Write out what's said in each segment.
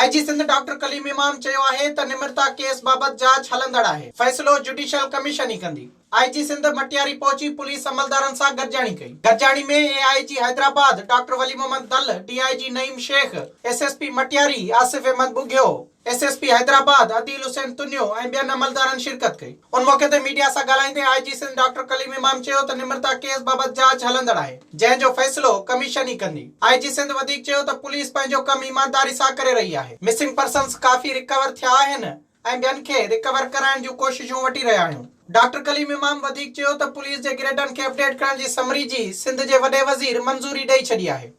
آء جي سنڌ ڊاڪٽر ڪليم امام چيو آهي ته نمرتا ڪيس بابت جاچ هلندڙ آهي، فيصلو جڊيشل ڪميشن ئي ڪندي. آء جي سنڌ مٽياري پهچي پوليس عملدارن سان گڏجاڻي ڪئي. گڏجاڻي ۾ A I G Hyderabad doctor Wali Muhammad Dal, D I G Naeem Sheikh, S S P Matiari Asif Ahmed Bughio, S S P Hyderabad Adeel Hussain Tunio ۽ ٻين عملدارن شرڪت ڪئي. ان موقعي تي ميڊيا سان ڳالهائيندي آء جي سنڌ ڊاڪٽر ڪليم امام چيو ته نمرتا ڪيس بابت جاچ هلندڙ آهي، جنهن جو فيصلو ڪميشن ئي ڪندي. آء جي سنڌ وڌيڪ چيو ته پوليس پنهنجو ڪم ايمانداري سان ڪري رهي آهي، مسنگ پرسنز ڪافي رڪور ٿيا آهن ۽ ٻين کي رڪور ڪرائڻ جون ڪوششون وٺي رهيا آهيون. ڊاڪٽر ڪليم امام وڌيڪ چيو ته پوليس جي گريڊن کي اپڊيٽ ڪرڻ جي سمري جي سنڌ جي وڏي وزير منظوري ڏئي ڇڏي آهي.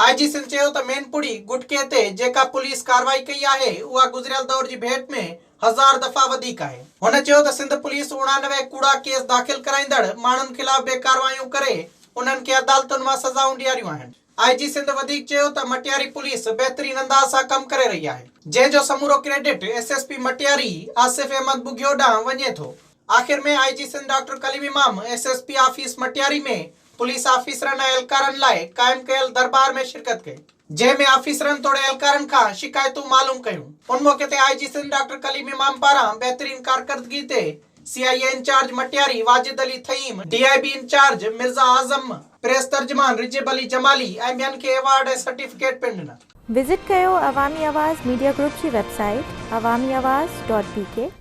آء جي سنڌ چيو ته مين پڙي گٽڪي تي جيڪا پوليس ڪارروائي ڪئي آهي اها گذريل دور جي ڀيٽ ۾ هزار دفعا وڌيڪ آهي. هن چيو ته سنڌ پوليس 89 ڪوڙا ڪيس داخل ڪرائيندڙ ماڻهن خلاف به ڪارروايون ڪري انهن کي عدالتن مان سزائون ڏياريون آهن. آء جي سنڌ وڌيڪ چيو ته مٽياري پوليس بهترين انداز سان ڪم ڪري رهي آهي جنهن جو سمورو credit S S P Matiari Asif Ahmed Bughio ڏانهن وڃي ٿو. آخر ۾ I G Sindh doctor Kaleem Imam S S P office Matiari ۾ police آفيسرن ۽ اهلڪارن لاء قائم ڪيل درٻار ۾ شرڪت ڪئي، جنهن ۾ آفيسرن توڙي اهلڪارن کان شڪايتون معلوم ڪيون. ان موقعي تي آء جي سنڌ ڊاڪٽر ڪليم امام پاران بهترين ڪارڪردگي تي C I A incharge Matiari Wajid Ali Thaheem, D I B incharge Mirza Azam, press ترجمان رجب علي جمالي ۽ ٻين کي ايوارڊ ۽ سرٽيفڪيٽ پڻ ڏنا. وزٽ ڪيو عوامي آواز ميڊيا گروپ جي website Awami Awaz dot B K.